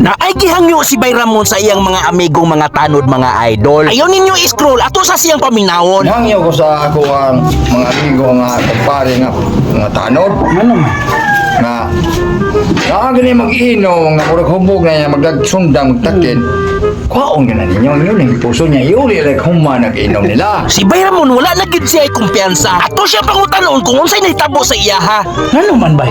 Naay gihangyo si Bay Ramon sa iyang mga amigong mga tanod, mga idol. Ayaw ninyo i-scroll ato sa siyang paminawon. Nangyo ko sa ako ang mga amigo nga kumpare nga mga tanod. Ano man? Nga naa gani mag-inom nga murag hubog na niya magdagsundang magtakin. Kuhaon gana ninyo yun ang puso niya yuli like human nag-inom nila. Si Bay Ramon wala na gid siya ay kumpiyansa. Ato siya pangutanon kung unsay nahitabo sa iyaha. Ano man bay?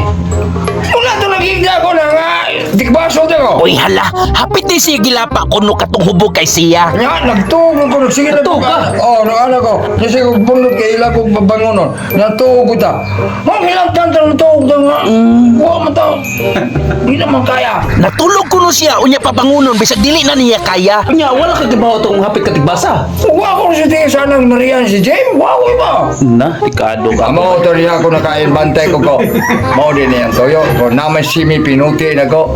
Wala to nagigda ko na nga dikbaso ta ko. Oy hala, hapit ni siya gilapa kuno katong hubog kay siya. Nya nagtuog ko nagsige na Nagtuog ka? Oh, nag-ano ko. Kasi ko bunot kay ila ko babangonon. Natuog ko ta. Ang ilang tantan natuog ta nga. Wa man ta. Di naman kaya. Natulog kuno siya unya pabangunon bisag dili na niya kaya. Nya wala ka gibaw tong hapit ka tigbasa. Wa ko si Tia sanang nariyan si James. Wa ko ba? Na, dikado ka. Amo to niya ako nakain bantay ko ko. Mao din niyang toyo. Ko naman simi pinuti na ko.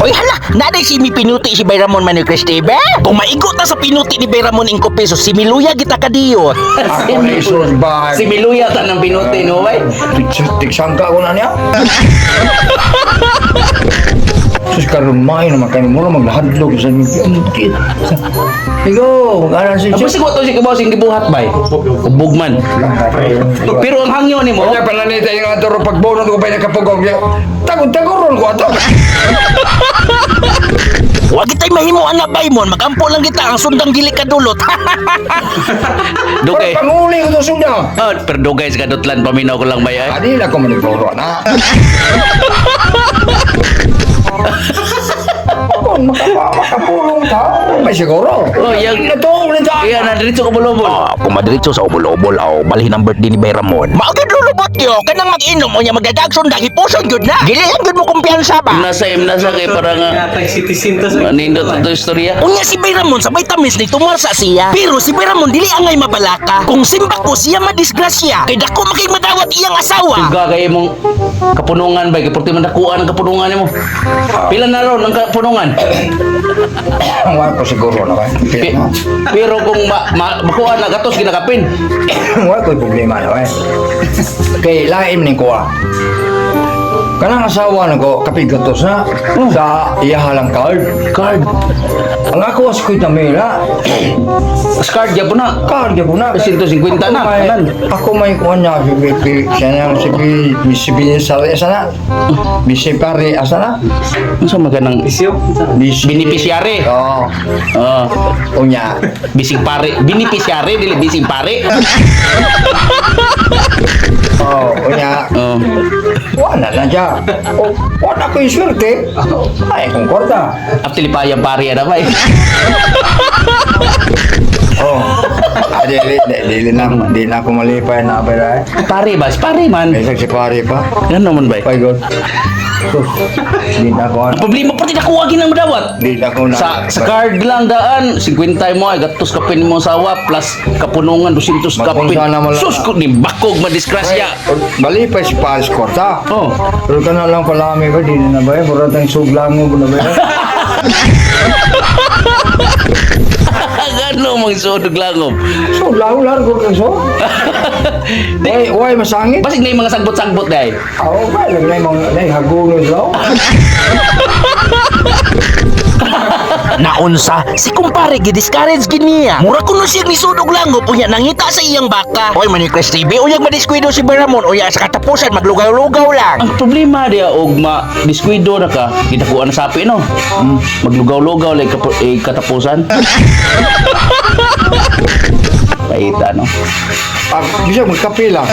Oy hala, naday si mi pinuti si Bay Ramon Manuel Cristebe. Kung maigo ta sa pinuti ni Bay Ramon ingko peso, si Miluya kita kadiyot. Ako na isulod ba? Si Miluya ta ng pinuti no bay. Tigsangka ko na niya. Sus karon may naman karon mo maglahadlok sa inyo. Igo, ganan si Tapos siguro to si kibaw sing gibuhat bay. Hubog man. Pero ang hangyo nimo, Wala pala nita yung atoro pagbonot ko pa yung nakapugong. Tagod-tagoron ko ato. Wa gitay mahimo ana Baymon, magampo lang kita ang sundang dili kadulot. dugay. Panguli ko to sundang. Oh, pero dugay sa kadutlan paminaw ko lang bay ay. Adi na ko maniguro na. Kung makapulong ta, may siguro. Oh, yang- Natuog ni ta. Iya na diretso ka bulobol. Ah, kung madiretso sa ubol-ubol aw balhin ang birthday ni Bay Ramon. Mao gyud lulubot yo kanang mag-inom unya magdadag sundang hipuson gyud na. Dili lang gyud mo kumpiyansa ba. Nasa nasa kay para nga nindot ato istorya. Unya si Bay Ramon sa vitamins ni tumarsa siya. Pero si Bay Ramon dili angay mabalaka. Kung simba ko siya madisgrasya, kay dako makig madawat iyang asawa. Juga kay imong kapunungan bay kay purti man dakuan ang kapunungan nimo. Pila na ron ang kapunungan? Wala ko siguro na kay. Pero kung makuha na gatos ginakapin. Wala ko problema na kay. Kay laim ni ko ah. Kanang asawa na ko, kapigatos na sa iyahalang card. Card. Ang ako sa kuya mila, Card gyapon na. card po na. 150 na, Ako may, kanan. ako may kuha niya, siya na, si si Binisari, asa na? Bisi pare, asa na? Unsa man kanang Bisi. Beneficiary. Oo. Oh, Unya. bising pare, beneficiary dili bising pare. Oo, unya. Oh. Wala na siya. O, wala ko yung swerte. Ay, kung kwarta. Aptili pa yang pare ana bay. Oo. Ah, dili, dili, dili na, dili na ako malipay na ba eh. Pare ba? Si Pare man. May si pare pa. Ano man bay? Ay, God. Sus, Di na ako, Ang problema pati nakuha ginang madawat. di na ako na. Sa card lang daan, 50 mo ay gatos kapin mo sawa plus kapunungan 200 kapin. Magpunsa na mo lang. Sus ko ni bakog madisgrasya. Malipay si pare sa kwarta. Oh. Pero ka na lang palami ba, di na ba eh. Murad ang suglango na ba eh. Gano mang sudog langom. So, lango ko kang so. Why, why masangit? Basig na yung mga sagbot-sagbot dai. Oo, ba, lang na yung mga, na yung hagulo sila. Naunsa, si kumpare gidiscourage gid niya. Mura kuno siya ni sudog langop unya nangita sa iyang baka. Oy Manuel Chris TV, unyag madiskuido si Bay Ramon unya sa katapusan maglugaw-lugaw lang. Ang problema diya og ma diskuido na ka, gitakuan na sapi no. Maglugaw-lugaw like eh, katapusan. Paita no. Ah, bisa magkape lang.